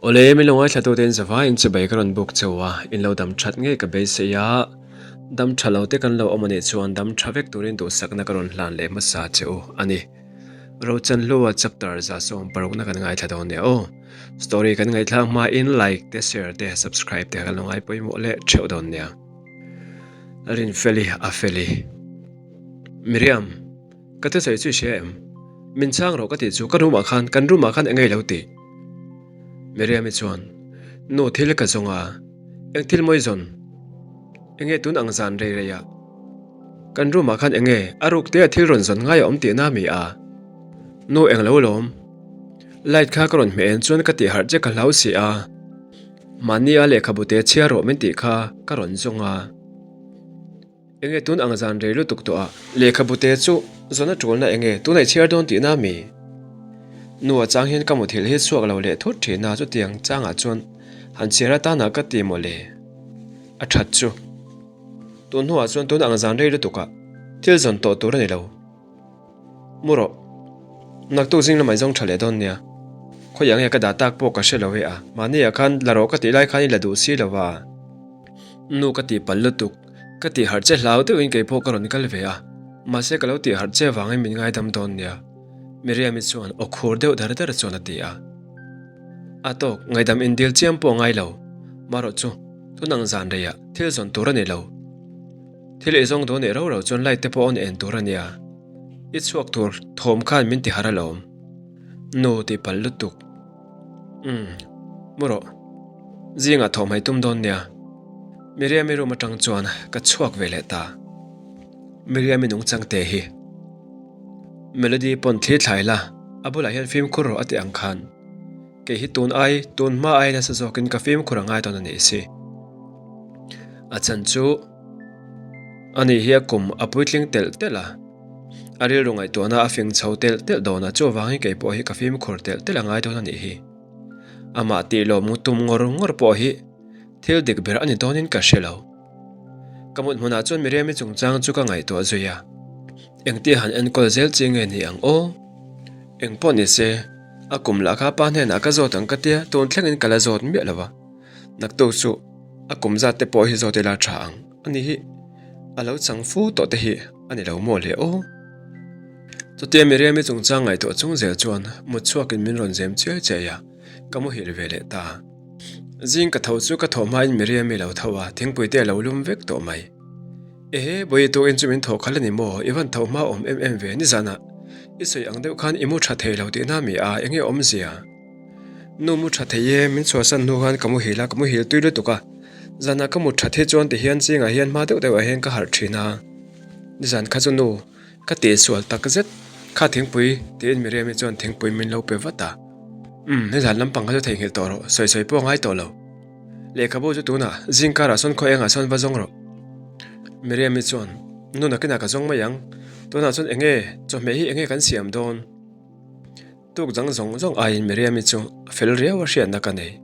Awle, min lo ngaithlatute in zavai in chibai ka rawn buk cheu a, in lo dam that ngei ka beisei a, dam tha lo te kan lo awm a nih chuan dam tha vek turin duhsakna ka rawn hlan leh hmasa che u a ni. Rochanhlua chapter 160 na kan ngaithla dawn nia aw. Story kan ngaihthlak hma in like te share te subscribe te kan lo ngai pawimawh leh theuh dawn nia. Rinfeli a feli. Miriam. Ka thusawi chu i hria em? Min chhang rawh ka tih chu ka room ah khan, kan room ah khan eng nge lo tih? Miriam-i chuan, Nu thil ka zawng a, eng thil mawi zawn? Eng nge tun ang zan rei rei ah? Kan room ah khan eng nge a ruk te a thil rawn zawn ngai a awm tihna mi a? Nu eng lo lawm. Light kha ka rawn hmeh en chuan ka tih harh che ka hlau si a. Mahni a lehkhabu te chhiar rawh min tih kha ka rawn zawng a. Enge tun ang zan rei lutuk tawh a? Lehkhabu te chu zawn a tulna enge tun a i chhiar dawn tihna mi? Nu a chang hian ka muthilh hi chhuak lo leh thut thin a, chutiang changah chuan han chhiar atana ka ti maw le? A that chu. Tun hnuah chuan tun ang zan rei lutuk ah thil zawn tawh tur a ni lo. Mu rawh. Naktuk zing lamah i zawng tha leh dawn nia. Khawiah nge ka dah tak pawh ka hre lo e a, mahni ah khan la rawh ka tih lai khan i la duh si lo a. Nu ka tih palh lutuk. Ka tih harh che hlau deuhin kei pawh ka rawn kal ve a, mahse ka lo tih harh che vangin min ngaidam dawn nia, Miriam-i chuan aw khur deuh dar dar chuan a ti a. A tawk, ngaihdam indil chiam pawh a ngai lo, marawh chu tun ang zan reiah thil zawn tur a ni lo. Thil ei zawng dawn nih rau rau chuan light te pawh on en tur a nia, i chhuak tur thawm khan min ti harh alawm. Nu tih palh lutuk. Umm, mu rawh. Zingah thawhhmai tum dawn nia. Miriam-i room atang chuan ka chhuak ve leh ta. Miriam-i nungchang te hi. Melody pawn thli thlai la, a bulah hian fimkhur rawh a ti ang khan. Kei hi tun ai, tun hma ai nasa zawkin ka fimkhur a ngai dawn a nih si. A chan chu ani hi a kum a puitling telh telh a. A rilru ngaihtuahna a fing chho telh telh dawn a, chuvangin kei pawh hi ka fimkhur telh telh a ngai dawn a nih hi. Amah tih lawm tum ngawr ngawr pawh hi thil dik ber a ni dawnin ka hre lo. Ka mut hmunah chuan Miriam-i chungchang chu ka ngaihtuah zui a, engtia han enkawl zel chi nge ni ang aw? Eng pawh ni se, a kum lah kha pa hnenah ka zawt ang ka tia, tun thlengin ka la zawt miah lo va. Naktuk chu a kum zat te pawh hi zawt ila tha ang a ni hi, a lo chang fu tawh te hi a ni lo maw le aw? Chutia Miriam-i chungchang ngaihtuah chung zel chuan mut chhuakin min rawn zem chiai chiai a, ka muhil ve leh ta. Zing ka tho chu ka thawh hmain Miriam-i lo tho a, thingpui te a lo lum vek tawh mai. Ehe, bawi tukin chu min thawh khalh a ni maw? I van tho hma awm em em ve nizanah. I sawi ang deuh khan i mu tha thei lo tihna mi a, enge awmzia? Nu mu tha thei e, min chhuahsan hnu khan ka muhil a, ka muhil tui lutuk a. Zanah ka mut that hi chuan tihian zingah hian hma deuh deuhah hian ka harh thin a. Nizan kha chu nu Ka tihsual tak zet, kha thingpui tiin Miriam-i chuan thingpui min lo pe vat a. Umm, nizan lampang kha chu theihnghilh tawh rawh, sawi sawi pawh a ngai tawh lo. Lehkhabu chu tunah zing karah sawn khaw engah sawn va zawng rawh. Miriam-i chuan, Nu nakinah ka zawng mai ang, tunah chuan enge chawhmeh hi enge kan siam dawn? Tuk dang zawng zawng aiin Miriam-i chu a fel riau a hriatna ka nei.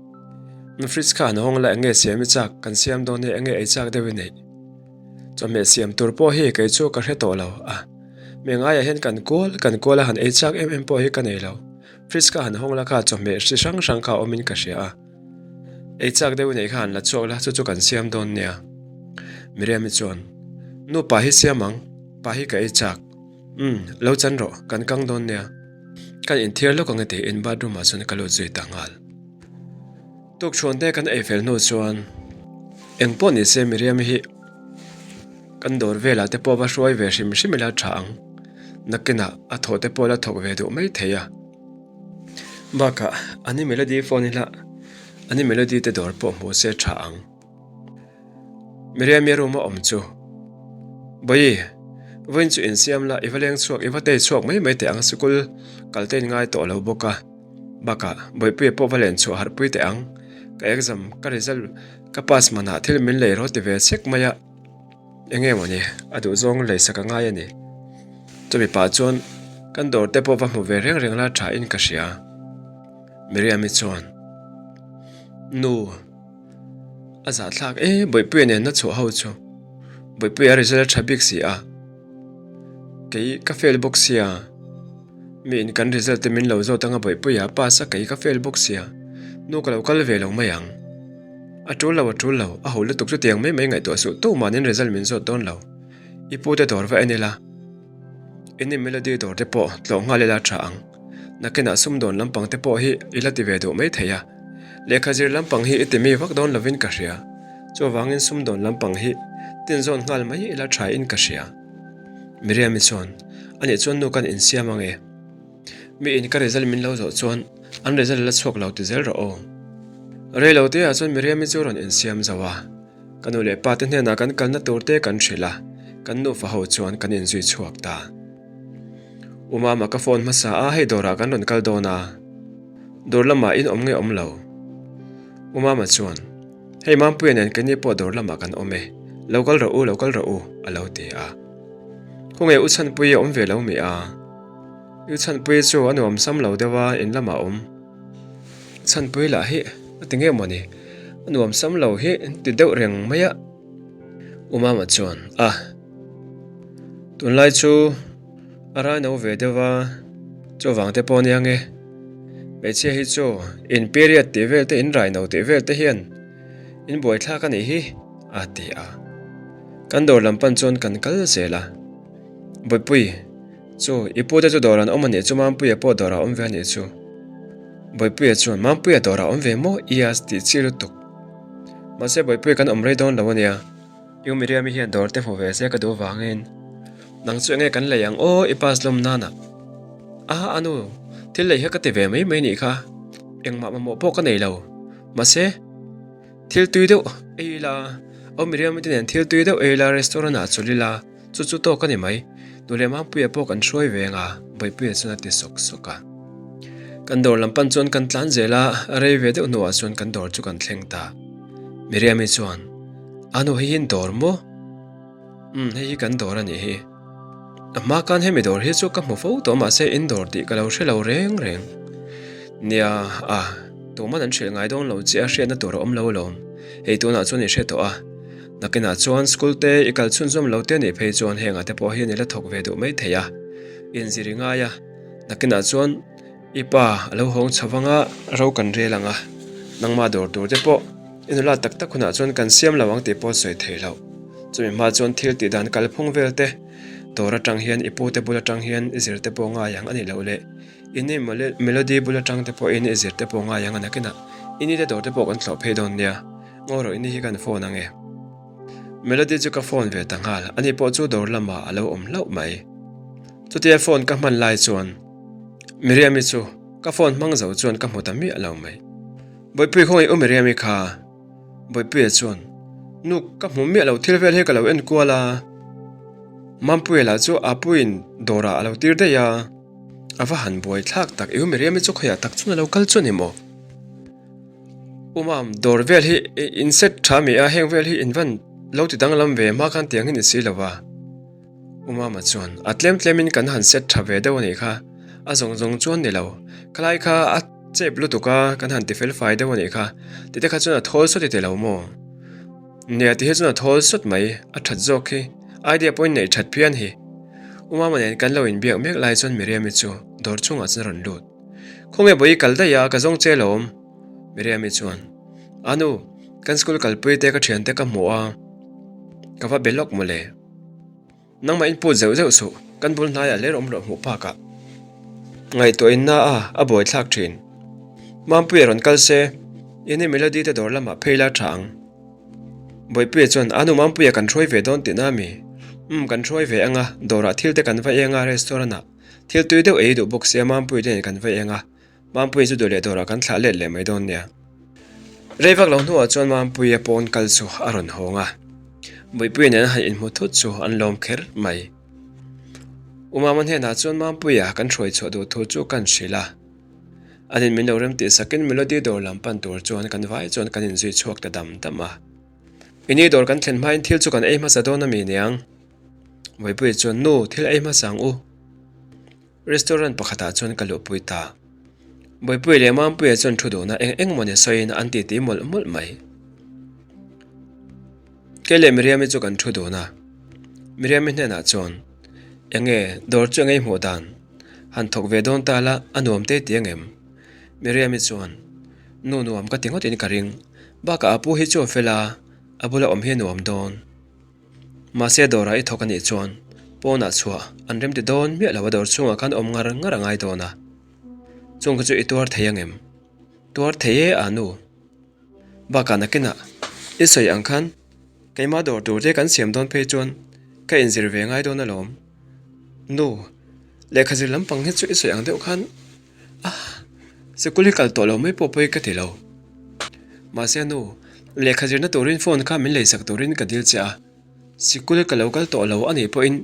Nu fridge kha an hawng la enge siam i chak, kan siam dawn e enge ei chak deuh i neih. Chawhmeh siam tur pawh hi kei chu ka hre tawh lo a, mi ngaiah hian kan kual kan kual a han ei chak em em pawh hi ka nei lo. Fridge kha han hawng la kha chawhmeh hri hrang hrang kha awmin ka hria a. Ei chak deuh i neih kha han la chhuak la chu chu kan siam dawn nia. Miriam-i chuan, Nu pa hi siam ang, pa hi ka ei chak. Umm, lo chan rawh, kan kang dawn nia. Kan inthiar lawk ang e tiin bathroom ah chuan ka lut zui ta nghal. Tukchhuan te kan ei fel hnu chuan eng pawh ni se Miriam hi kan dawr velah te pawh va hruai ve hrim hrim ila tha ang. Nakinah a thawh te pawh la thawk ve duh mai thei a. Bakah ani Melody phone ila ani Melody te dawr pawh hmu se tha ang. Miriam-i room a awm chu, Bawi, vawiin chu insiam la, i va leng chhuak, i va tei chhuak mai mai teh ang, sikul kal te in ngai tawh lo bawk a, bakah Bawipuia pawh va len chhuah harhpui teh ang, ka exam, ka result ka pass manah thil min lei rawh ti ve chek mai a, eng nge mawni a duhzawng lei sak a ngai a ni. Chumi pah chuan kan dawr te pawh va hmu ve reng reng la tha in ka hria. Miriam-i chuan, Nu. A zahthlak e, Bawihpuia nen na chhuah ho chu. Bawihpuia result a tha bik si a. Kei ka fail bawk sia. Mi in kan result te min lo zawt anga Bawihpuia pass a kei ka fail bawk sia. Nu ka lo kal ve lo mai ang. A tul lo, a tul lo, a ho lutuk chutiang mai mai ngaihtuah suh tumanin result min zawt dawn lo. I pute dawr va en ila. Ini Melody dawr te pawh tlawh nghal ila tha ang. Nakinah sumdawn lampang te pawh hi i la ti ve duh mai thei a. Lehkha zir lampang hi i ti mi vak dawn lovin ka hria. Chuvangin sumdawn lampang hi tinzawn nghal mai ila tha in ka hria. Miriam-i chuan, Anih chuan nu kan insiam ang e. Mi in ka result min lo zawh chuan an result la chhuak lo ti zel rawh aw. Rei lo te ah chuan Miriam-i chu rawn insiam zo a. Ka nu leh pa te hnenah kan kalna tur te kan hrilh a, kan nufa ho chuan kan inzui chhuak ta. U Mama ka phone hmasa a, hei dawrah kan rawn kal dawn a, dawr lamah in awm nge awm lo? U Mama chuan, Hei Mampuia nen keini pawh dawr lamah kan awm e, lo kal rawh u, lo kal rawh u, a lo ti a. Khawnge U Chhanpuii a awm ve lo mi a? U Chhanpuii chu a nuam sam lo deuh a, in lamah a awm. Chhanpui lah hi a ti nge mawni, a nuam sam lo hi ti deuh reng mai a. U Mama chuan, A, tunlai chu a rai no ve deuh a, chuvang te pawh nia nge. Hmeichhia hi chu in period tih vel te, in rai no tih vel te hian in buaithlak a nih hi, a ti a. Kan dawr lam pan chuan kan kal zel a. Bawihpui. Chu, i pute chu dawr an awm a nih chu Mampuia pawh dawr a awm ve a nih chu. Bawihpuia chuan, Mampuia dawr a awm ve maw? Ias tih chi lutuk. Mahse Bawihpuia kan awm rei dawn lo a nia. U Miriam-i hian dawr te hmu ve se ka duh vangin. Nang chu enge kan lei ang aw i pass lawm nana. Aha anu, thil lei hi ka ti ve mai mai nih kha. Engmah mamawh pawh ka nei lo. Mahse, thil tui deuh ei ila, U Miriam-i te nen thil tui deuh ei ila restaurant ah chawlh ila. Chu chu tawk a ni mai. Nu leh Mampuia pawh kan hruai ve ang a, Bawihpuia chuan a ti sawk sawk a. Kan dawr lam pan chuan kan tlan zel a, a rei ve deuh hnuah chuan kan dawr chu kan thleng ta. Miriam-i chuan, A nu hei hi in dawr maw? Umm, hei hi kan dawr a nih hi. A hma khan hemi dawr hi chu ka hmu fo tawh mahse in dawr tih ka lo hre lo reng reng. Nia, a, tuman an hrilh ngai dawn lo che a hriatna tur a awm lo alawm. Hei tunah chuan i hre tawh a. Nakinah chuan school te i kal chhunzawm lo te nih phei chuan hengah te pawh hian i la thawk ve duh mai thei a, inzir i ngai a. Nakinah chuan i pa a lo hawng chho vang a, ro kan rel ang a, nangmah dawr tur te pawh i nula tak tak hunah chuan kan siam lo ang tih pawh sawi thei loh. Chumi hma chuan thil tih dan kalphung vel te, dawr atang hian i pute bul atang hian i zir te pawh ngai ang a nih loh leh i ni melody bul atang te pawhin i zir te pawh ngai ang a nakinah i ni te dawr te pawh kan thlawh phei dawn nia. Ngaw rawh ini hi kan phone ange. Melody chu ka phone ve ta nghal, ani pawh chu dawr lamah a lo awm hlauh mai. Chutia phone ka hman lai chuan Miriam-i chu ka phone hmang zo chuan ka hmu ta miah lo mai. Bawihpui khawngaih u Miriam-i kha. Bawihpuia chuan, Nu ka hmu miah lo thil vel hi ka lo en kual a. Mampuia lah chu Apuiin dawrah a lo tir daih a. A va han buai thlak tak, i u Miriam-i chu khawiah tak chuan a lo kal chu a ni maw? Umam, dawr vel hi in set tha mi a, heng vel hi in van lo ti danglam ve hma khan tiang hi ni si lo va. Umama chuan, A tlem tlemin kan han set tha ve deuh a nih kha, a zawng zawng chuan ni lo, khalai kha a chep lutuk a, kan han ti fel fai deuh a nih kha, tite kha chuan a thawl sawt i ti lo maw? Nia ti hi chuan a thawl sawt mai, a that zawk hi, idea pawhin neih that phian hi. Umama nen kan lo inbiak mek lai chuan Miriam-i chu dawr chungah chuan a rawn lut. Khawnge bawi i kal daih a, ka zawng che lawm. Miriam-i chuan, A nu, kan school kalpui te ka thiante ka hmu a, ka va be lawk mawle. Nangmah in put zeuh zeuh suh, kan bul hnaiah hler awm rawh hmuh phakah. Ngaihtuah in na a, a buaithlak thin. Mampuia rawn kal se, ini Melody te dawr lamah phei la tha ang. Bawihpuia chuan, A nu Mampuia kan hruai ve dawn tihna ami? Umm, kan hruai ve ang a, dawrah thil te kan va eng a, restaurant ah. Thil tui deuh ei duh bawk sia Mampuia te nen kan va eng a, Mampuia chu duh leh dawrah kan thlah let leh mai dawn nia. Rei vak lo hnuah chuan Mampuia pawn kal chu a rawn hawng a, Bawihpuia nen a han inhmu thut chu an lawm kher mai. U Mama hnenah chuan Mampuia kan hruai chhuah duh thu chu kan hrilh a, anin min lo rem tih sakin Melody dawr lam pan tur chuan kan vai chuan kan inzui chhuak ta dam dam a. Ini dawr kan thlen hmain thil chu kan ei hmasa dawn a mi niang? Bawihpuia chuan Nu, thil ei hmasa ang u. Restaurant pakhatah chuan ka luhpui ta. Bawihpuia leh Mampuia chuan thu duhna eng eng maw ni sawiin an titi mawlh mawlh mai. Kei leh Miriam-i chu kan thu dun a. Miriam-i hnenah chuan, Enge, dawr chu enge i hmuh dan? Han thawk ve dawn ta la, a nuam te ti angem? Miriam-i chuan, Nu nuam ka ti ngawtin ka ring. Bakah a pu hi chu a fel a, a bula awm hi a nuam dawn. Mahse dawrah i thawk a nih chuan pawnah chhuah an remti dawn miah lo a dawr chhungah khan awm ngar ngar a ngai dawn a. Chung kha chu i tuar thei ang em? Tuar thei e a nu. Bakah nakinah i sawi ang khan keimah dawr tur te kan siam dawn phei chuan ka inzir ve ngai dawn alawm. Nu, lehkha zir lampang hi chu i sawi ang deuh khan a sikul hi kal tawh lo mai pawh pawi ka ti lo. Mahse nu, lehkha zirna turin phone kha min leisak turin ka dil che a, sikul ka lo kal tawh lo a nih pawhin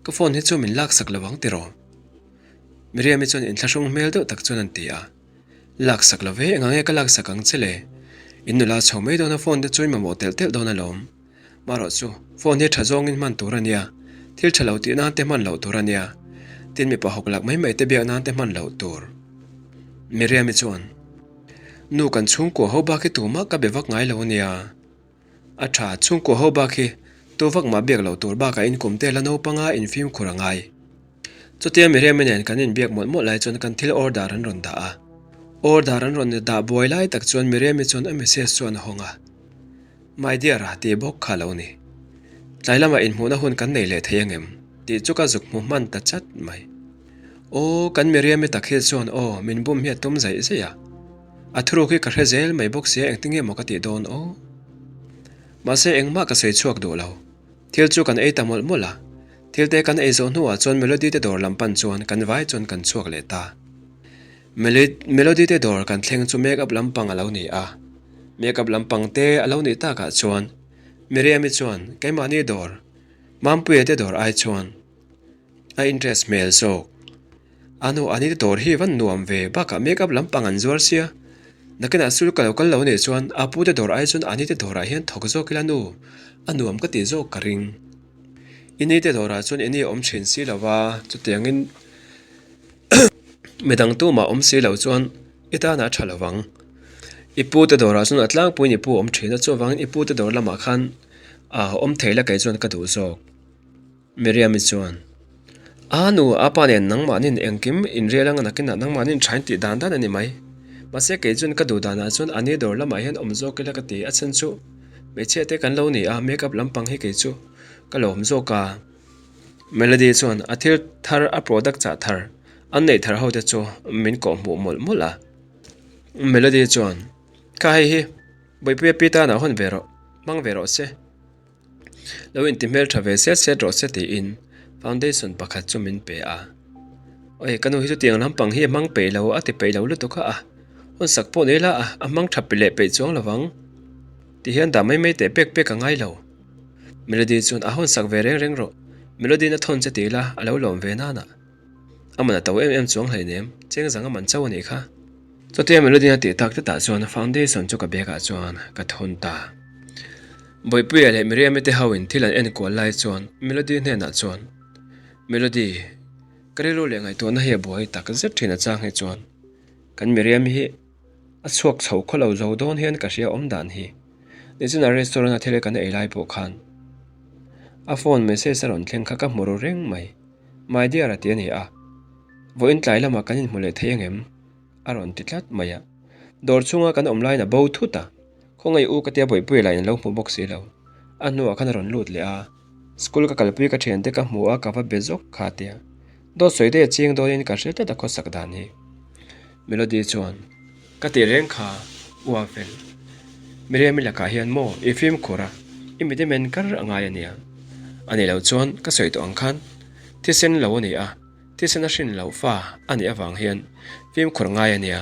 ka phone hi chu min laksak lo ang tiraw? Miriam-i chuan inthlahrung hmel deuh tak chuan an ti a. Laksak lo ve, engang nge ka laksak ang che le? In nula chho mai dawn a phone te chu i mamawh telh telh dawn alawm. Marawh chu, phone hi tha zawngin hman tur a nia, thil tha lo tih nan te hman loh tur a nia, tin mipa hawk lak mai mai te biak nan te hman loh tur. Miriam-i chuan, Nu kan chhungkua ho bak hi tumah ka be vak ngai lo a nia. A tha, chhungkua ho bak hi tu vak mah biak loh tur bakah inkum te la naupanga infimkhur a ngai. Chutia Miriam-i nen kan inbiak mawlh mawlh lai chuan kan thil order an rawn dah a. Order an rawn dah buai lai tak chuan Miriam-i chuan a message chu an hawng a. My dear a tih bawk kha lo ni. Tlai lamah inhmuhna hun kan nei leh thei angem? tih chu ka zuk hmu hman ta chat mai. Aw, kan Miriam-i tak hi chuan aw, min bum hi a tum zaih zaih a. A thuruk hi ka hre zel mai bawk sia engtinge maw ka tih dawn aw. Mahse engmah ka sawi chhuak duh lo. Thil chu kan ei ta mawlh mawlh a. Thil te kan ei zawh hnuah chuan Melody te dawr lam pan chuan kan vai chuan kan chhuak leh ta. Melody te dawr kan thleng chu make up lampang a lo ni a. Make up lampang te a lo nih takah chuan Miriam-i chuan keimahni dawr, Mampuia te dawr ai chuan a interest hmel zawk. A nu ani te dawr hi van nuam ve bakah make up lampang an zuar sia. Nakinah sul ka lo kal lo nih chuan a pu te dawr ai chuan ani te dawrah hian thawk zawk ila nu a nuam ka tih zawk ka ring. I ni te dawrah chuan i ni awm thin si lo va chutiangin Midang tumah awm si lo chuan i tan a tha lo vang. I pu te dawrah chuan a tlangpuiin i pu awm thin a, chuvangin i pu te dawr lamah khan a awm thei la kei chuan ka duh zawk. Miriam-i chuan, A nu, a pa nen nangmahnin engkim inrial anga nakinah nangmahnin thain tih dan dan a ni mai. Mahse kei chuan ka duh danah chuan a ni dawr lamah hian awm zawk ila ka ti a chhan chu hmeichhia te kan lo ni a, make up lampang hi kei chu ka lawm zawk a. Melody chuan a thil thar a product chah thar an neih thar ho te chu min kawh hmuh mawlh mawlh a. Melody chuan, Kha hei hi Bawipuia pi tanah hawn ve rawh, hmang ve rawh se. Lo inti hmel tha ve set set rawh se tiin foundation pakhat chu min pe a. Oi ka nu hi chutiang lampang hi a hmang peih lo a ti peih lo lutuk a, a hawn sak pawh ni ila a a hmang tha leh peih chuang lo vang. Ti hian dah mai mai teh pek pek a ngai lo. Melody chuan a hawn sak ve reng reng rawh. Melody na thawn che ti ila a lo lawm ve nana. A man a to em em chuang hleinem, cheng zang a man chauh a nih kha. Chutia Melody na tih tak tetah chuan foundation chu ka bag ah chuan ka thawn ta. Bawipuia leh Miriam-i te ho in thil an enkual lai chuan Melody hnenah chuan, Melody, ka rilru leh ngaihtuahna hi a buai tak zet thin a chang hi chuan kan Miriam-i hi a chhuak chho khaw lo zo dawn hian ka hria awm dan hi. Nichina restaurant a thil kan ei lai pawh khan a phone message a rawn thleng kha ka hmu ru reng mai. My dear a ti a ni a, vawiin tlai lamah kan inhmu leh thei angem? a rawn ti tlat mai a. Dawr chhunga kan awm laiin a bo thut a, khawngaih u ka tia bawihpuia lah in a lo hmu bawk si lo. A hnuah khan a rawn lut leh a, school ka kalpui ka thiante ka hmu a ka va be zawk kha a tia. Dawt sawi daih a ching dawnin ka hre tlat a khawsak dan hi. Melody chuan, Ka tih reng kha u a fel. Miriam-i lakah hian maw i fimkhur a, i mit i men kar a ngai a nia. A nih loh chuan ka sawi tawh ang khan thisen lo a ni a, thisen a hrin loh fa a nih avang hian fimkhur ngai a nia.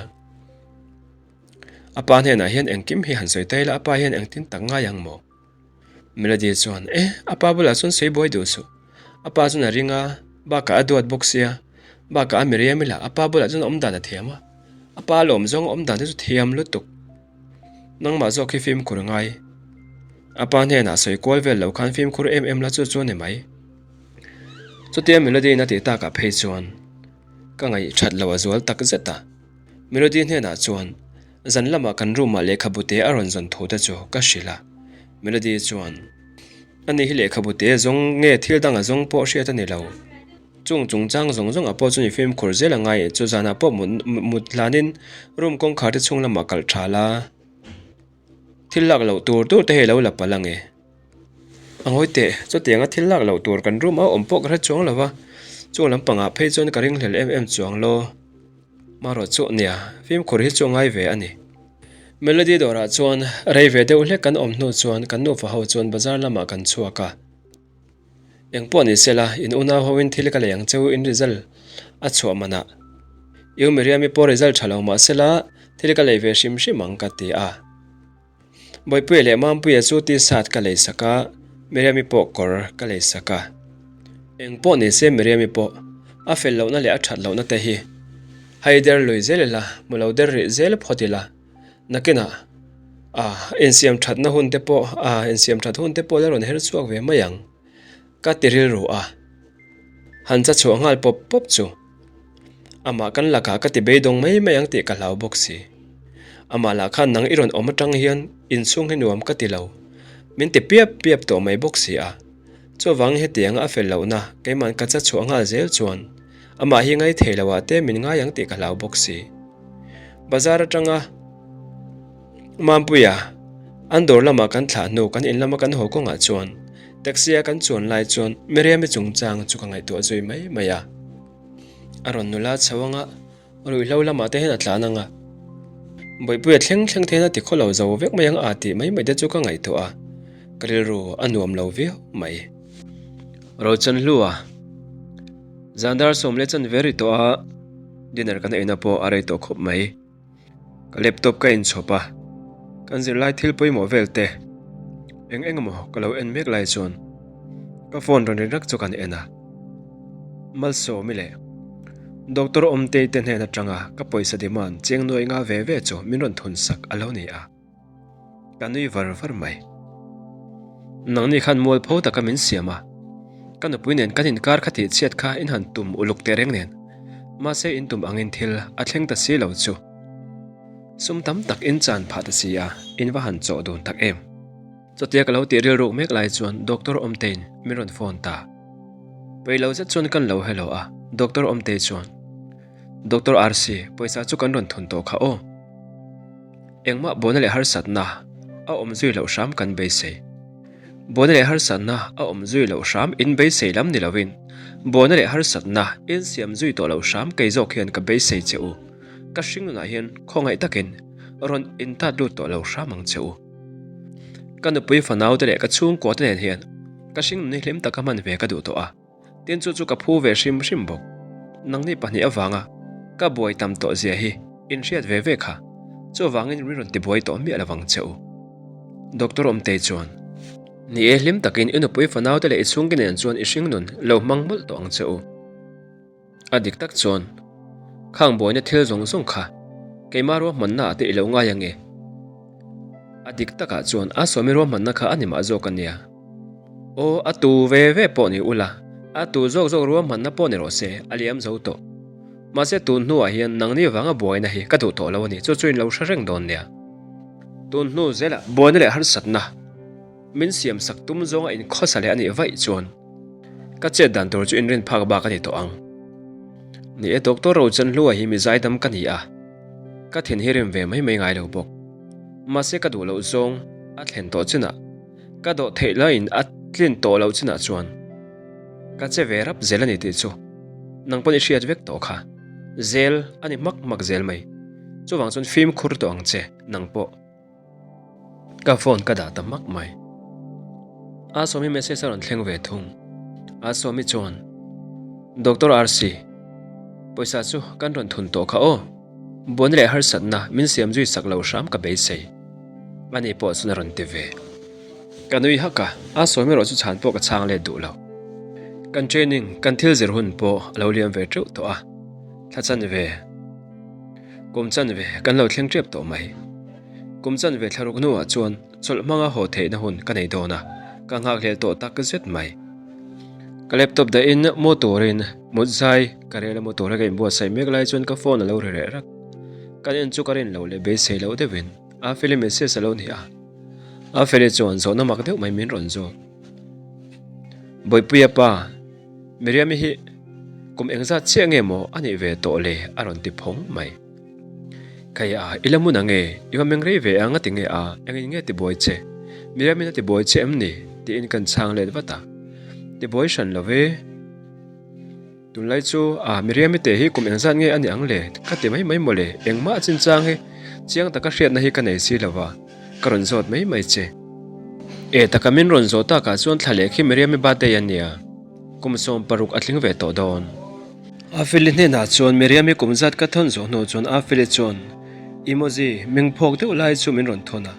A pa hnenah hian engkim hi han sawi ta ila a pa hian engtin tak ngai ang maw? Melody chuan, Eh, a pa bulah chuan sawi buai duh suh. A pa chuan a ring a, bakah a duat bawk sia. Bakah a Miriam ila, a pa bulah chuan awm dan a thiam a. A pa lawm zawng awm dan te chu thiam lutuk. Nangmah zawk hi fimkhur ngai. A pa hnenah sawi kual vel lo khan fimkhur em em la chu chu a ni mai. Chutia Melody in a tih takah phei chuan ka ngaih that lo a zual tak zet a. Melody hnenah chuan Zan lamah kan room-ah lehkhabu te a rawn zawn thu te chu ka hrilh a. Melody chuan, Ani hi lehkhabu te zawng nge thil danga zawng pawh hriat a ni lo. Chung chungchang zawng zawngah pawh chuan i fimkhur zel a ngai chu zanah pawh mut mut hlanin room kawngkhar te chhung lamah kalh tha la. Thil lak loh tur tur te hei lo la palh ange. A ngawi teh, chutianga thil lak loh tur kan room a awm pawh ka hre chuang lo va, chung lampangah phei chuan ka ringhlel em em chuang law. Marawh chu nia, fimkhur hi chu a ngai ve a ni. Melody dawrah chuan rei ve deuh hlek kan awm hnu chuan kan nufa ho chuan bazar lamah kan chhuak a. Eng pawh ni sela, in unau hoin thil ka lei ang cheu in result a chhuah manah. U Miriam-i pawh result tha lo mah sela, thil ka lei ve hrim hrim ang ka ti a. Bawipuia leh Mampuia chu t-shirt ka lei sak a, Miriam-i pawh kawr ka lei sak a. Eng pawh ni se Miriam-i pawh a fel lohna leh a that lohna te hi hai der lui zel ila, hmu lo der rih zel phawt ila. Nakinah ah insiam thatna hun te pawh ah insiam that hun te pawh la rawn her chhuak ve mai ang ka ti rilru a, han cha chhuah nghal pawp pawp chu amah kan lakah ka ti beidawng mai mai ang tih ka hlau bawk si. Amah lah khan nang i rawn awm atang hian inchhung hi nuam ka ti lo, min ti piap piap tawh mai bawk si a. Chuvangin hetianga a fel lohna keima'n ka cha chhuah nghal zel chuan amah hi ngai thei loah te min ngai ang tih ka hlau bawk si. Bazar atanga Mampuia an dawr lama kan thlah hnu kan in lama kan haw kawngah chuan taxi a kan chuan lai chuan Miriam-i chungchang chu ka ngaihtuah zui mai mai a. A rawn nula chho anga Ruihhlo lamah te hian a tlan ang a, Bawihpuia thleng thleng te hian a ti khaw lo zo vek mai ang a tih mai mai te chu ka ngaihtuah a, ka rilru a nuam lo viau mai. Rochanhlua, Zandar sawm leh chanve ri tawh a, dinner kan eina pawh a rei tawh khawp mai. Ka laptop ka inchhawp a, kan zirlai thil pawimawh vel te eng eng emaw ka lo en mek lai chuan ka phone rawn ri rak chu kan en a. Malsawmi leh Doctor Awmtei te hnen atanga ka pawisa demand cheng nuai nga ve ve chu min rawn thun sak a lo ni a. Ka nui var var mai. Nangni khan mualpho taka min siam a, ka nupui nen kan inkar kha tih chhiat kha in han tum uluk teh reng nen, mahse in tum angin thil a thleng ta si lo chu. Sum tam tak in chan phah ta si a, in va han chawh dun tak em. Chutia ka lo tih rilruk mek lai chuan Doctor Awmtei'n min rawn phone ta. Peih lo zet chuan kan lo hello a, Doctor Awmtei chuan, Doctor RC, pawisa chu kan rawn thun tawh kha aw. Engmah buaina leh harsatna a awm zui loh hram kan beisei. Buaina leh harsatna a awm zui loh hram in beisei lam ni lovin, buaina leh harsatna in siam zui tawh loh hram kei zawk hian ka beisei che u. Ka hring nunah hian khawngaih takin rawn intat lut tawh lo hram ang che u. Ka nupui fanaute leh ka chhungkuate nen hian ka hring nuni hlim taka hman ve ka duh tawh a. Tin chu chu ka phu ve hrim hrim bawk. Nangni pahnih avanga ka buai tam tawh zia hi in hriat ve ve kha. Chuvangin min rawn tibuai tawh miah lovang che u. Doctor Awmtei chuan, Ni e, hlim takin i nupui fanaute leh i chhungte nen chuan i hringnun lo hmang mawlh tawh ang che u. A dik tak chuan, Khang buaina thil zawng zawng kha keimah ruahmanna ah te i lo ngai ange. A dik takah chuan a sawmi ruahmanna kha a ni mah zawk a nia. Aw, a tu ve ve pawh ni ula, a tu zawk zawk ruahmanna pawh ni rawh se, a liam zo tawh. Mahse tun hnuah hian nangni vanga buaina hi ka duh tawh lo a ni, chu chu in lo hre reng dawn nia. Tun hnu zelah buaina leh harsatna min siam sak tum zawnga inkhawsa leh a nih vaih chuan ka chet dan tur chu inrin phak bak a ni tawh ang. Ni e, Doctor Rochanhlua hi mi zaidam ka ni a, ka thin hi rim ve mai mai ngai lo bawk. Mahse ka duh loh zawng a thlen tawh chinah Ka dawh theih laiin a tlin tawh loh chinah chuan ka che ve rap zel a ni tih chu nang pawn i hriat vek tawh kha. Zel a ni hmak hmak zel mai. Chuvang chuan fimkhur tawh ang che nang pawh. Ka phone ka dah ta hmak mai. Asawmi message a rawn thleng ve thung. Asawmi chuan, Doctor RC, pawisa chu kan rawn thun tawh kha aw. Buaina leh harsatna min siam zui sak lo hram ka beisei. Ani pawh chuan a rawn ti ve. Ka nui hak a, a sawi erawh chu chhan pawh ka chhang let duh lo. Kan training, kan thil zir hun pawh a lo liam ve teuh tawh a, thla chan ve, kum chan ve kan lo thleng tep tawh mai. Kum chan ve thla ruk hnuah chuan chawlh hmanga haw theihna hun ka nei dawn a, ka nghakhlel tawh tak zet mai. Ka laptop dahin mu turin mut zai ka rel a mu tura ka inbuatsaih mek lai chuan ka phone a lo ri reh rak. Kan en chu ka rin loh leh beisei loh deuhin a Feli message a lo ni a. A Feli chuan zawhna mak deuh mai min rawn zawt. Bawipuia pa, Miriam-i hi. Kum engzat chiah nge maw a nih ve tawh le a rawn ti phawng mai. Kei a, i la hmun ang e, i va meng rei ve ang a ti nge a, engin nge tibuai che? Miriamin a tibuai che em ni? tiin kan chhang let vat a. Tibuai hran lo ve. Tunlai chu a, Miriami te hi kum engzat nge a ni ang le? Ka ti mai mai mawle, engmah a chinchang hi chiang taka hriatna hi ka nei si lo va, ka rawn zawt mai mai che. E taka min rawn zawh takah chuan thla leh khi Miriami birthday a nia. Kum 16 a tling ve tawh dawn. Afeli hnenah chuan Miriami kum zat ka thawn zawh hnu chuan Afeli chuan emoji ming phawk deuh lai chu min rawn thawn a.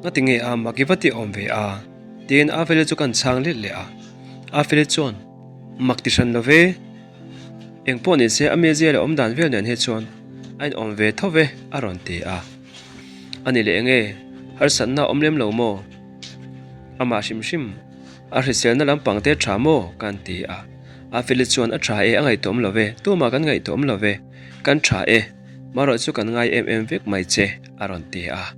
Ngati nge a mak i va ti awm ve a? tiin Afeli chu kan chhang let leh a. Afeli chuan Mak ti hran lo ve. Eng pawh ni se a mizia leh awm dan vel nen hi chuan a inawm ve tho ve a rawn ti a. A ni leh enge harsatna a awm lem lo maw? Amah hrim hrim. A hriselna lampang te tha maw? Kan ti a. Afeli chuan a tha e, a ngaihtuahawm lo ve, tumah kan ngaihtuahawm lo ve, kan tha e, marawh chu kan ngai em em vek mai che, a rawn ti a.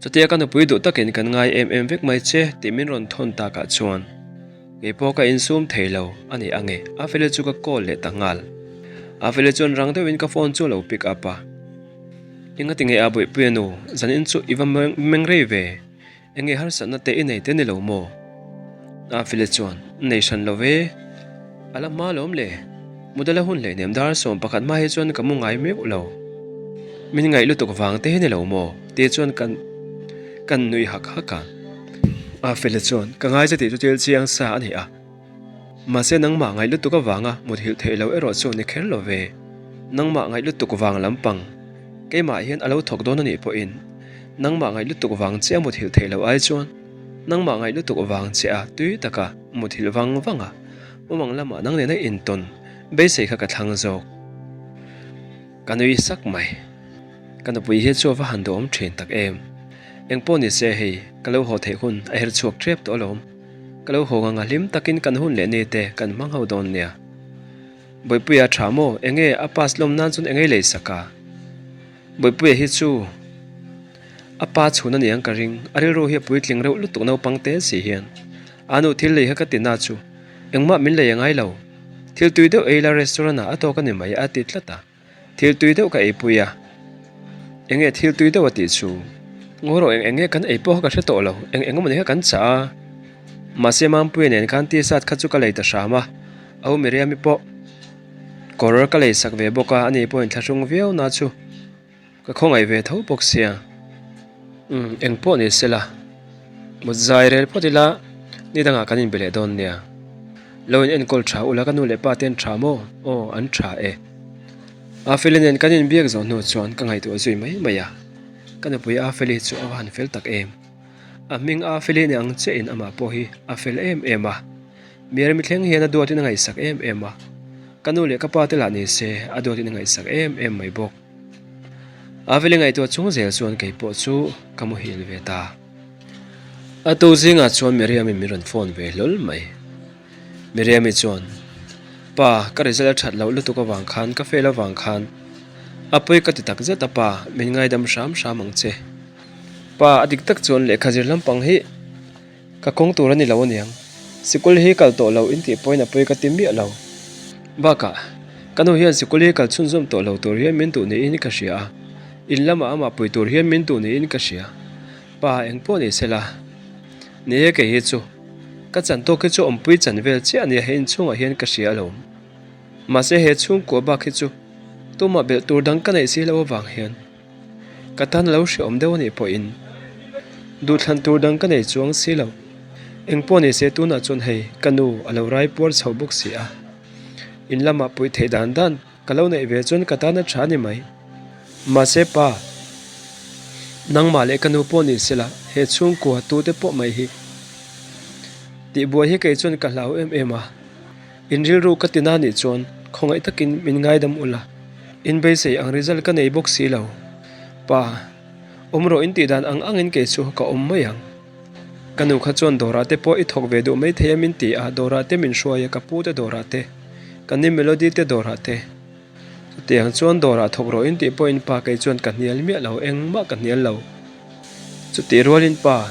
Chutia ka nupui duh takin kan ngai em em vek mai che tih min rawn thawn takah chuan kei pawh ka insum thei lo a ni ange, Afeli chu ka call leh ta nghal. Afeli chuan rang deuhin ka phone chu a lo pick up a. Engati nge a bawihpui a nu, zanin chu i va meng rei ve? Enge harsatna te i nei te ni lo maw? Afile chuan, Nei hran lo ve. A la hma lawm le. Mudala hun hleihnem dar 11 hma hi chuan ka mu ngai meuh lo. Min ngaih lutuk vang te hi ni lo maw? Ti chuan kan kan nui hak hak a. Afile chuan, Ka ngai che tih chu thil chiang sa a ni a. Mahse nangmah ngaih lutuk avanga muthilh theih loh erawh chu ni kher lo ve. Nangmah ngaih lutuk vang lampang keimah hian a lo thawk dawn a nih pawhin nangmah ngaih lutuk vang che a muthilh theih loh ai chuan nangmah ngaih lutuk vang che a tui taka muthilh vang vang a mumang lamah nang nena intawn beisei kha ka thlang zawk. Ka nui sak mai. Ka nupui hi chu a va han duhawm thin tak em. Engpawh ni se hei ka lo haw theih hun a her chhuak tep tawh alawm. Ka lo haw ngang a hlim takin kan hun leh ni te kan hmang ho dawn nia. Bawihpuia tha maw? Enge a pass lawm nan chuan engei lei sak a? Bawihpuia hi chu a pa chhun a niang ka ring, a rilru hi a puitling reuh lutuk naupang te si hian. A nu thil lei kha ka ti na chu engmah min lei a ngai lo. Thil tui deuh ei la restaurant ah a tawk a ni mai a ti tlat a. Thil tui deuh ka eipui a, enge thil tui deuh a tih chu? Ngaw rawh eng enge kan ei pawh kha ka hre tawh lo, eng eng emaw ni kha kan chah a. Mahse Mampuia nen khan t-shirt kha chu ka lei ta hram a, Au Miriami pawh kawr ka lei sak ve bawk a, ani pawhin thlahrung viau na chu. Ka khawngaih ve tho bawk sia. Umm, eng pawh ni sela. Mut zai rel phawt ila, ni dangah kan inbe leh dawn nia. Lo in enkawl tha ula ka nu leh pa te an tha maw? Aw, an tha e. Afeli nen kan inbiak zawh hnu chuan ka ngaihtuah zui mai mai a. Ka nupui Afeli chu a va han fel tak em. A hming Afeli ni ang chiahin amah pawh hi a fel em em a. Miriam-i thleng hian a duatin a ngaihsak em em a. Ka nu leh ka pa te lah ni se a duatin a ngaihsak em em mai bawk. Aveli ngaihtuah chung zel chuan kei pawh chu ka muhil ve ta. A tu zingah chuan Miriam-i min rawn phone ve hlawl mai. Miriam-i chuan, Pa, ka result a that loh lutuk avang khan ka fail avang khan a pawi ka ti tak zet a pa, min ngaidam hram hram ang che. Pa, a dik tak chuan lehkha zir lampang hi Ka kawng tur a ni lo aniang. Sikul hi kal tawh lo intih pawhin a pawi ka ti miah lo. Bakah, ka nu hian sikul hi kal chhunzawm tawh lo tur hian min duh niin ka hria a, in lamah amah pui tur hian min duh niin ka hria. Pa, eng pawh ni sela. Ni e kei hi chu. Ka chan tawk hi chu awmpui chan vel chiah ania he inchhungah hian ka hria alawm. Mahse he chhungkua bak hi chu tumah belh tur dang ka neih si loh avang hian. Ka tan lo hreawm deuh anih pawhin duhthlan tur dang ka nei chuang si lo. Engpawh ni se tunah chuan hei ka nu a lo rai puar chho bawk si a. In lamah puih theih dan dan ka lo neih ve chuan ka tan a tha ni mai. Mahse pa, nangmah leh ka nu pawh ni sela he chhungkua tute pawh mai hi tihbuai hi kei chuan ka hlau em em a. In rilru ka ti na nih chuan khawngaih takin min ngaidam ula, in beisei ang result ka nei bawk si lo. Pa, awm rawh in tih dan ang angin kei chu ka awm mai ang. Ka nu kha chuan dawrah te pawh i thawk ve duh mai thei a min ti a, dawrah te min hruai a, ka pu te dawrah te, ka ni Melody te dawrah te. Chutiang chuan dawrah thawk rawh in tih pawhin pa kei chuan ka hnial miah lo, engmah ka hnial lo. Chutih rualin pa,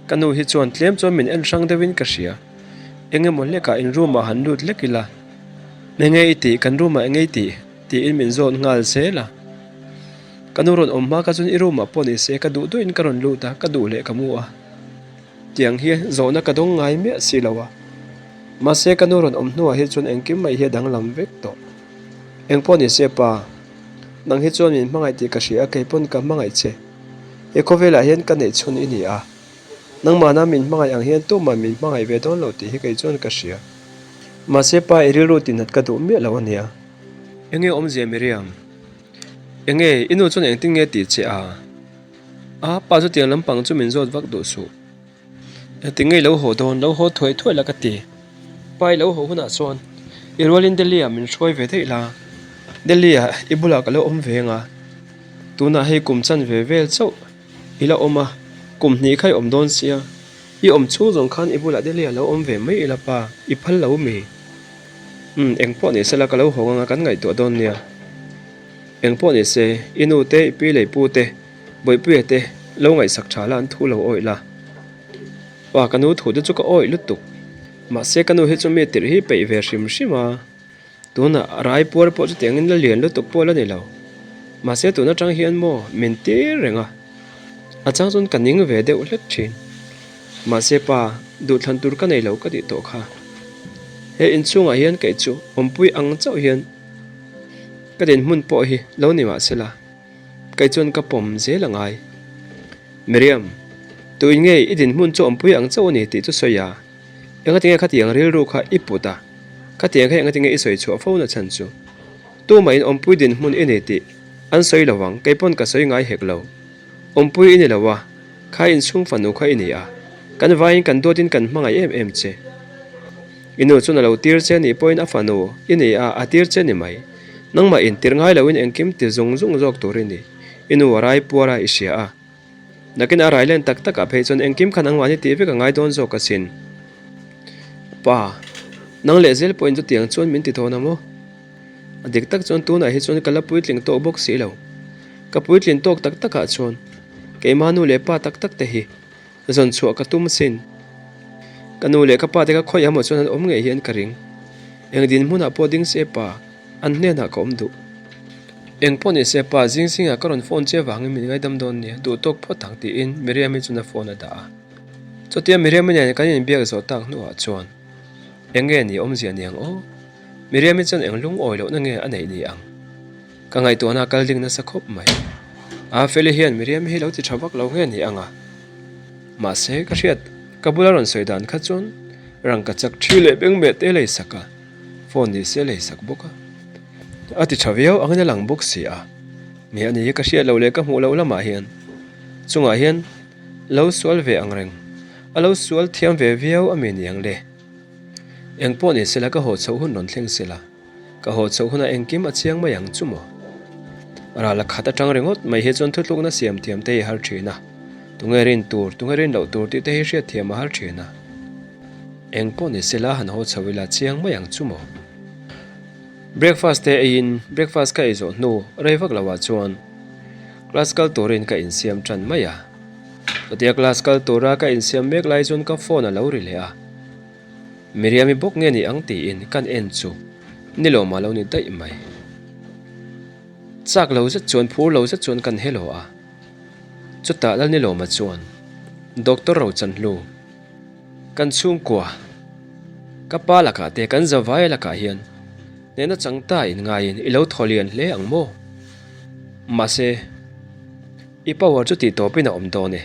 ka nu hi chuan tlem chuan min en hrang deuhin ka hria. Eng emaw hlekah in room ah han lut hlek ila. Enge i tih? Kan room ah enge i tih? tiin min zawt nghal zel a. Ka nu rawn awm hma kha chuan i room ah pawh ni se ka duh duhin ka rawn lut a, ka duh leh ka mu a. Tiang hi zawhna ka dawng ngai miah si lo a. Mahse ka nu rawn awm hnuah hi chuan engkim mai hi a danglam vek tawh. Engpawh ni se pa, nang hi chuan min hmangaih tih ka hria a, kei pawn ka hmangaih che. He khawvelah hian ka neih chhun i ni a. Nangmahna min hmangaih ang hian tumah min hmangaih ve dawn lo tih hi kei chuan ka hria. Mahse pa i rilru tinat ka duh miah lo a nia. Enge awmzia Miriam? Enge i nu chuan engtin nge tih che a? A, pa chu tiang lampang chu min zawt vak duh suh. Engtin nge i lo haw dawn? Lo haw thuai thuai la ka ti. Pa i lo haw hunah chuan i rualin Delhi ah min hruai ve daih la. Delhi ah i bulah ka lo awm ve ang a. Tunah hei kum chan ve vel chauh i la awm a, kum hnih kha i awm dawn sia. I awm chhung zawng khan i bulah Delhi ah lo awm ve mai ila pa, i phal lo mi? Umm, engpawh ni sela ka lo hawng anga kan ngaihtuah dawn nia. Engpawh ni se, i nu te, i pi leh i pu te, Bawihpuia te lo ngaihsak tha la an thu lo awih la. Pa, ka nu thu te chu ka awih lutuk. Mahse ka nu hi chu mi tirh hi peih ve hrim hrim a. Tunah rai puar pawh chutiangin la lian lutuk pawh la ni lo. Mahse tun atang hian maw min tir reng a. A chang chuan ka ning ve deuh hlek thin. Mahse pa, duhthlan tur ka nei lo ka tih tawh kha. He inchhungah hian kei chu awmpui ang chauh hian ka dinhmun pawh hi lo ni mahsela kei chuan ka pawm zel a ngai. Miriam, tuin nge i dinhmun chu awmpui ang chauh a ni tih chu sawi a. Engatinge khatiang rilru kha i put a? Khatiang kha engatinge i sawi chhuah fo na chhan chu? Tumah in awmpui dinhmun i nei tih an sawi lo ang, kei pawn ka sawi ngai hek lo. Awmpui i ni lo a, kha inchhung fanu kha i ni a, kan vaiin kan duatin kan hmangaih em em che. I nu chuan a lo tir che nih pawhin a fanu i ni a, a tir che ni mai. Nangmah intir ngai loin engkim ti zung zung zawk tur i ni. I nu a rai puar a, i hria a. Nakin a rai len tak takah phei chuan engkim khan angmahni tih vek a ngai dawn zawk asin. Pa, nang leh zel pawhin chutiang chuan min ti thawn a maw? A dik tak chuan tunah hi chuan ka la puitling tawk bawk si lo. Ka puitlin tawk tak takah chuan keimah nu leh pa tak tak te hi zawn chhuah ka tum asin. Ka nu leh ka pa te kha khawiah maw chuan an awm ngei hian ka ring. Eng dinhmunah pawh ding se pa. An hnenah ka awm duh. Eng pawh ni se pa, zing zingah ka rawn phone che vangin min ngaidam dawn nia, duh tawk phawt ang tiin Miriam-i chuan a phone a dah a. Chutia Miriam-i nen kan inbiak zawh tak hnuah chuan, Eng nge ni awmzia niang aw? Miriam-i chuan eng lungawi lohna nge a neih ni ang? Ka ngaihtuahna a kal ding nasa khawp mai. A Feli hian Miriam-i hi lo ti tha vak lo nge ni ang a? Mahse, ka hriat, ka bula rawn sawi dan kha chuan rangka chak thi leh bengmeh te leisak a. Phone ni se lei sak bawk a. A ti tha viau angin a lang bawk si a. Nge a ni hi ka hriat loh leh ka hmuh loh lamah hian chungah hian lo sual ve ang reng. A lo sual thiam ve viau a mi niang le. Eng pawh ni sela ka haw chhoh hun rawn thleng sela. Ka haw chhoh hunah engkim a chiang mai ang chu maw. Ral a khat atang ringawt mai hi chuan thutlukna siam thiam te hi har thin a. Tunge rin tur, tunge rin loh tur tih te hi hriat thiam a har thin a. Eng pawh ni sela han haw chho ila chiang mai ang chu maw? Breakfast te eiin breakfast ka ei zawh hnu rei vak loah chuan class kal turin ka insiam tan mai a. Chutia class kal tura ka insiam mek lai chuan ka phone a lo ri leh a. Miriam-i bawk nge ni ang tiin kan en chu ni lawm a lo ni daih mai. Chak lo zet chuan phur lo zet chuan kan hello a. Chutah Lalnilawma chuan Doctor Rochanhlu, Kan chhungkua, ka pa lakah te kan zavai lakah hian hnehna chang ta in ngaiin i lo thaw lian hle ang maw? Mahse, i power chu tih tawpin a awm dawn e.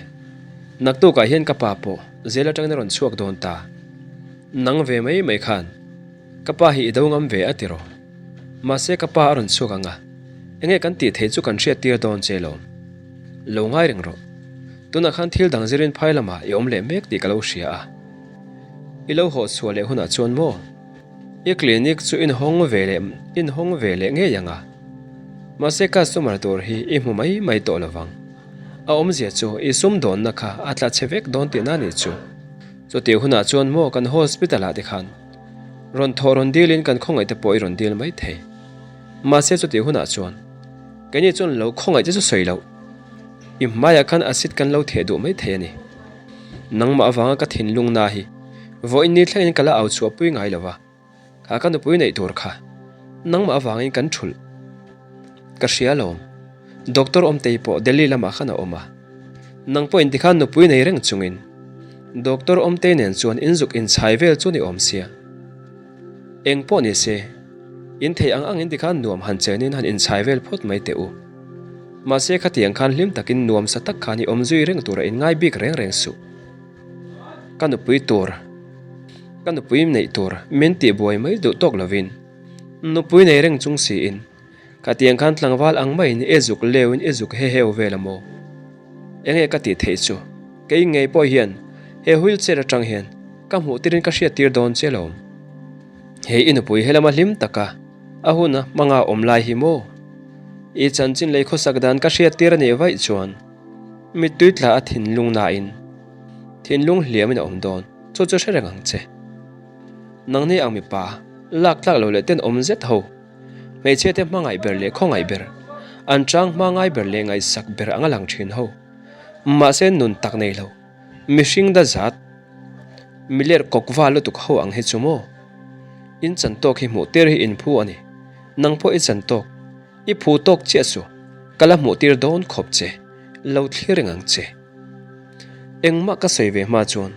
Naktukah hian ka pa pawh zel atangin a rawn chhuak dawn ta. Nang ve mai mai khan ka pa hi i do ngam ve a ti rawh. Mahse ka pa a rawn chhuak ang a, enge kan tih theih chu kan hriat tir dawn che lawm. Lo ngai reng rawh. Tunah khan thil dang zirin phai lamah i awm leh mek tih ka lo hria a. I lo haw chhuah leh hunah chuan maw? I clinic chu inhawng ve leh inhawng ve leh ngei ang a. Mahse customer tur hi i hmu mai mai tawh lovang. A awmzia chu i sumdawnna kha a tla chhe vek dawn tihna nih chu. Chutih hunah chuan maw kan hospital ah te khan rawn thawh rawn dilin kan khawngaih te pawh i rawn dil mai thei. Mahse chutih hunah chuan keini chuan lo khawngaih te chu sawi loh. I hmaiah khan acid kan lo theh duh mai thei a ni. Nangmah avanga ka thinlung na hi vawiin ni thlengin ka la au chhuahpui ngai lo va, kha ka nupui neih tur kha. Nangmah avangin kan thulh. Ka hria alawm. Doctor Awmtei pawh Delhi lamah khan a awm a. Nang pawhin tikhan nupui nei reng chungin Doctor Awmtei nen chuan inzuk inchhai vel chu ni awm sia. Eng pawh ni se, in thei ang angin tikhan nuam han chenin han inchhai vel phawt mai teh u. Mahse khatiang khan hlim takin nuam sa tak khan i awm zui reng tura inngai bik reng reng suh. Ka nupui tur, ka nupui neih tur min tihbuai mai duh tawk lovin nupui nei reng chung siin Khatiang khan tlangval ang maiin i zuk leuin i zuk he heu vel a maw? Enge ka tih theih chu? Kei ngei pawh hian he wheelchair atang hian ka hmuh tirin ka hriat tir dawn che lawm. Hei i nupui helama hlim taka a huna hmanga awm lai hi maw? I chanchin lei khawsak dan ka hriat tir a nih vaih chuan mittui tla a thinlung nain thinlung hliamin a awm dawn chu chu hre reng ang che. Nangni ang mipa lak tlak lo leh tenawm zet ho. Hmeichhia te hmangaih ber leh khawngaih ber, an chang hma ngai ber leh ngaihsak ber anga lang thin ho. Mahse nun tak nei lo, mihring da zat, miler kawk va lutuk ho ang hi chu maw? In chan tawk hi hmuh tir hi in phu a ni. Nang pawh i chan tawk, i phu tawk chiah chu ka la hmuh tir dawn khawp che, lo thlir reng ang che. Engmah ka sawi ve hma chuan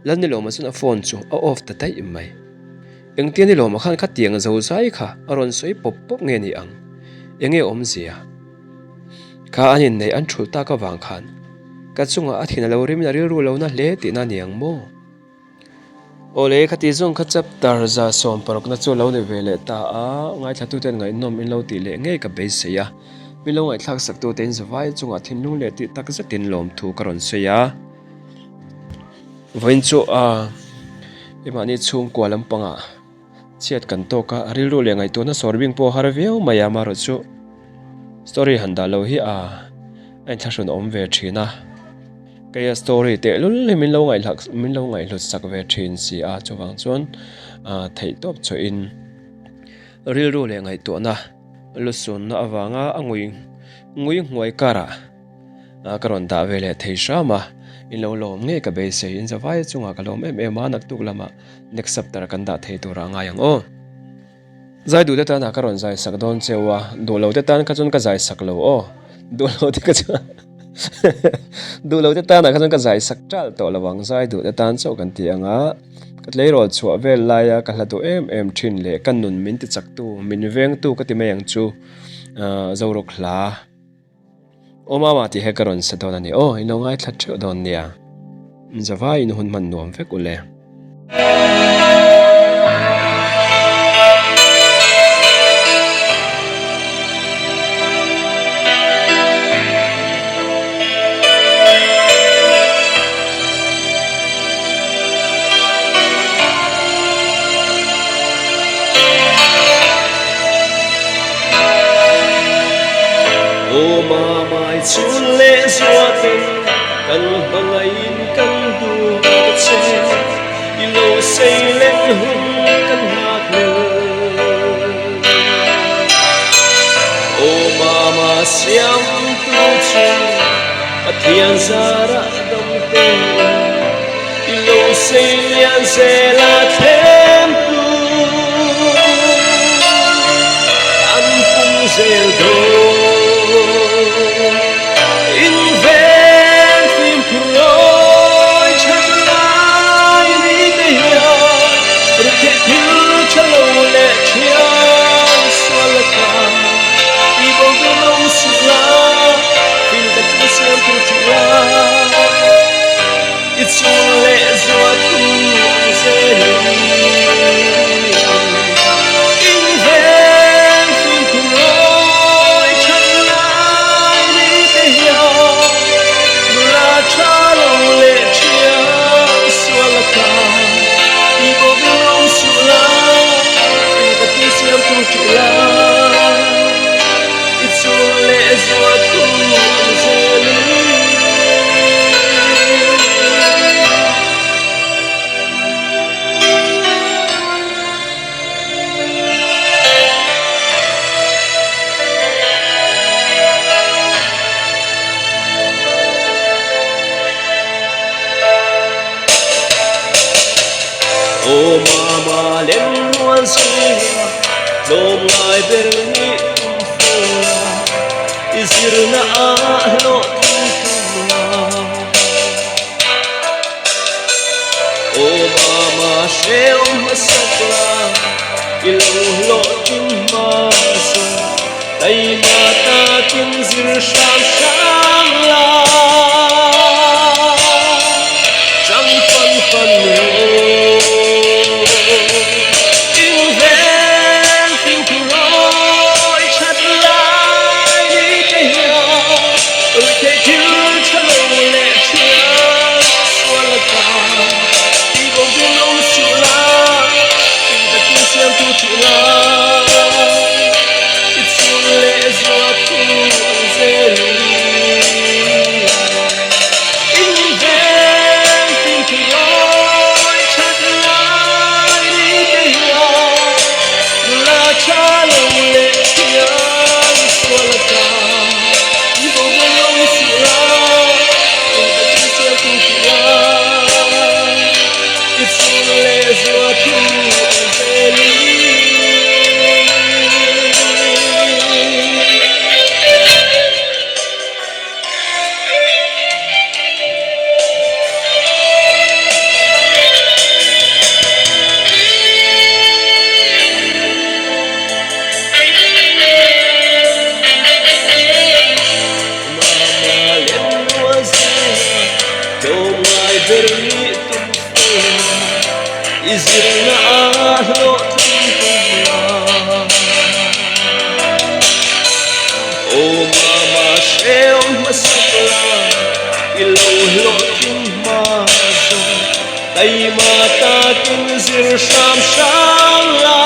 Lalnilawma chuan a phone chu a off ta daih mai. Engtia ni lawmah khan khatiang zo zai kha a rawn sawi pawp pawp nge ni ang? Enge awmzia? Kha an inneih an thulh tak avang khan ka chungah a thin a lo rimin a rilru lo na hle tihna ni ang maw? Awle, khati zawng kha chapter 160 na chu lo ni ve leh ta a, ngaithlatuten ngaihnawm in lo tih leh ngei ka beisei a, min lo ngaihthlak saktute in zavai chungah thinlung leh tih tak zetin lawmthu ka rawn sawi a. Vawiin chu a i mahni chhungkua lampangah chhiat kan tawk a, a rilru leh ngaihtuahna sawr bing pawh a har viau mai a, amaherawh chu story han dah lo hi a a inthlahrun awm ve thin a, kei a story tehlul hi min lo ngaihhlak min lo ngaihhlut sak ve thin si a, chuvang chuan theih tawp chawhin rilru leh ngaihtuahna lusunna avanga a ngui ngui nghuai karah. Ka rawn dah ve leh thei hram a, in lo lawm ngei ka beisei, in zavai chungah ka lawm em em a, naktuk lamah next chapter kan dah thei turah a ngai ang aw. Zai duh te tanah ka rawn zai sak dawn cheu a, duh lo te tan kha chuan ka zai sak lo aw, duh lo te kha chuan duh lo te tanah kha chuan ka zai sak ṭalh tawh lo ang, zai duh te tan chauh kan ti ang a, ka tleirawl chhuah vel laia ka hla duh em em ṭhin leh ka nun min ti chaktu, min vengtu ka ti mai ang chu, Zorawk hla. Aw mama tih he ka rawn sa dawn a ni aw, in lo ngaithla theuh dawn nia. Zavai in hun hman nuam vek ule. Aw mamai chhun leh zuaten kan hmangaihin kan duh ta che, i lo sei len hun kan nghak lo. Aw mama siamtu chu Pathian zarah dam te i lo sei lian zel a thlem tu an pung zel dawn. In ven fimkhur lawi that lai ni te hian rukthei thil tha lo leh thian sual laka i bo ve lo suh la, fil takin siam tur tih la. I chhung leh zuat thu ang zelin. ber nih tum fo la, i zirna ah hlawhtling tum la. Aw mama hreu hmasak la, i lo hlawhtling hmasa, taima takin zir hram hram la. Chang fan fan rawh. Inveng fimkhur rawi that lai ni te hian ruihtheih thil tha lo leh thian sual a ta tih bo vin awm suh la, eng takin siamtu thih la i chhun leh zuah thu ang zelin. Inveng fimkhur rawi that lai ni te hian nula tha lo leh thian sual a ta i bo veng lo suh la, eng takin siamtu hrih la i chhun leh zua thu ang zelin. Mama lem lua zela tlawmngai ber nih tum fo la, i zirna a hlawhtling tum la. Aw mama hreu hmasak la, i lo hlawhtling hma zawng, taima takin zir hram hram la.